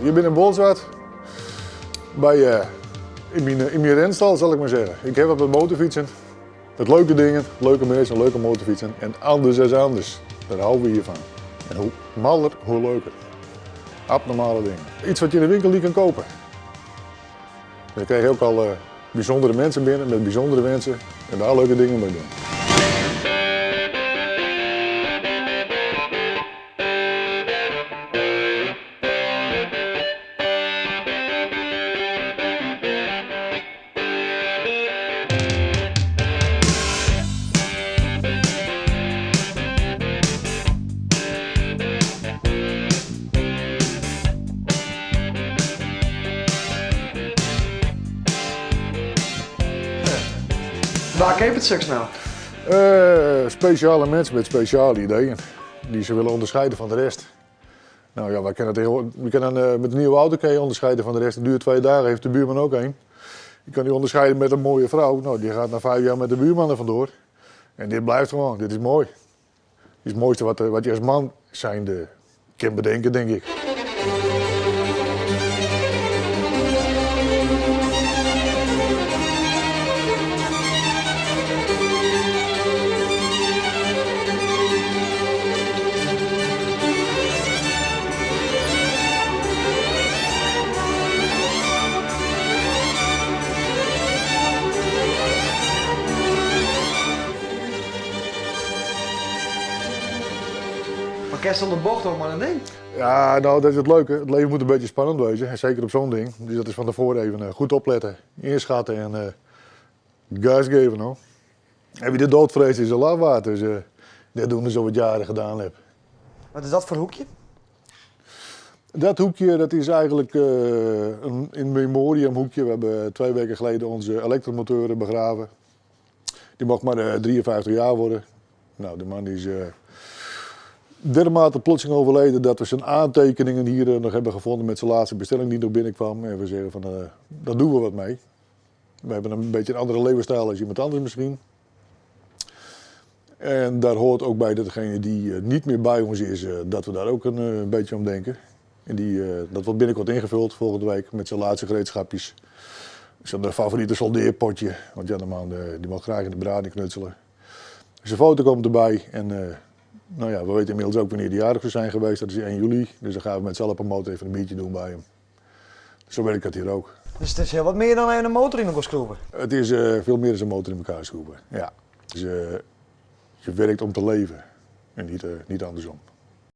Je binne in Bolsward by, yn myn, yn myn renstal, zal ik maar zeggen. Ik heb wat met motorfietsen. Met leuke dingen, leuke mensen, leuke motorfietsen. En anders is anders. Daar houden we hier van. En hoe maller, hoe leuker. Abnormale dingen. Iets wat je in de winkel niet kan kopen. Dan krijg je ook al bijzondere mensen binnen met bijzondere wensen en daar leuke dingen mee doen. Wa keapet soks no? Speciale mensen met speciale ideeën. Die ze willen onderscheiden van de rest. Nou ja, wij kennen het heel, we kennen, met een nieuwe auto kan je onderscheiden van de rest. Het duurt 2 dagen, heeft de buurman ook een. Je kan die onderscheiden met een mooie vrouw. Nou, die gaat na 5 jaar met de buurman er vandoor. En dit blijft gewoon, dit is mooi. Dit is het mooiste wat je als man zijnde kan bedenken, denk ik. Mar kinst de bocht om mei in ding? Ja, nou, dat is het leuke. Het leven moet een beetje spannend wezen. En zeker op zo'n ding. Dus dat is van tevoren even goed opletten, inschatten en gas geven. Hoor. En wie de dood vreest is een lafaard. Dus dat doen we zo wat jaren gedaan heb. Wat is dat foar hoekje? Dat hoekje dat is eigenlijk een in memoriam hoekje. We hebben 2 weken geleden onze elektromotoren begraven. Die mocht maar 53 jaar worden. Nou, de man is dermate plotseling overleden dat we zijn aantekeningen hier nog hebben gevonden met zijn laatste bestelling die nog binnenkwam. En we zeggen van, daar doen we wat mee. We hebben een beetje een andere levensstijl als iemand anders misschien. En daar hoort ook bij dat degene die niet meer bij ons is, dat we daar ook een beetje om denken. En dat wordt binnenkort ingevuld volgende week met zijn laatste gereedschapjes. Zijn favoriete soldeerpotje, want ja, de man die mag graag in de bedrading knutselen. Zijn foto komt erbij en nou ja, we weten inmiddels ook wanneer de jarig zou zijn geweest. Dat is 1 juli, dus dan gaan we met z'n allen op een motor even een biertje doen bij hem. Zo werkt dat hier ook. Dus it is hiel wat mear dan even in motor yn elkoar skroeve. Het is veel meer dan een motor in elkaar schroeven. Ja. Dus je werkt om te leven en niet andersom.